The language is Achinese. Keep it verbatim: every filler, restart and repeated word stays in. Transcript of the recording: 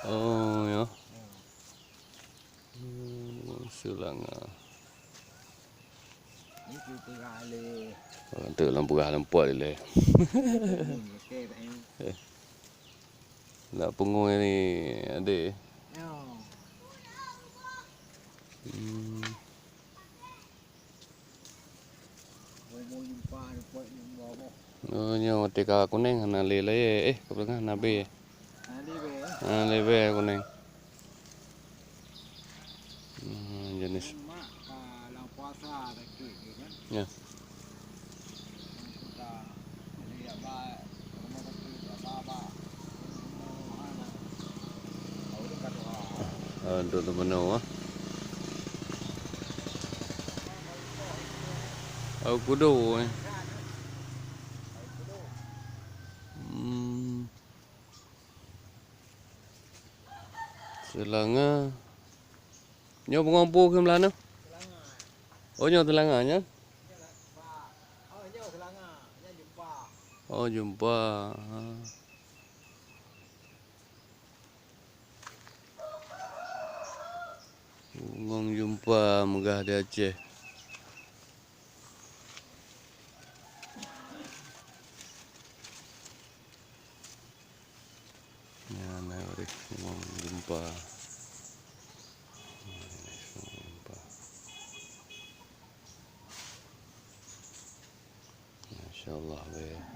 Oh, ya. Hmm, Seulanga. Itu peugah lé. Orang tu lam peugah lam puat lé. Bunyi, oke, tak, ya? Eh. Nak pungui ni, adik. Ya. Hmm. Oh, nyoe T K Kuneng hana lé layèe. Eh, ka peugah hana bèe. Hana lé bèe. Hana lé bèe Kuneng. Hmm, jenis. Ya. Ah, untuk teumeunoe, ah. Au kudo, eh. Hmm. Seulanga. Nyoe beungoh peue keuh meulan nyoe? Oh, nyoe Seulanga nyoe? Oh, Jumpa. Ha. Bungong Jumpa meugah di Aceh. Nyan, eh, bungong Jumpa. Bungong Jumpa. Masya Allah, bèe.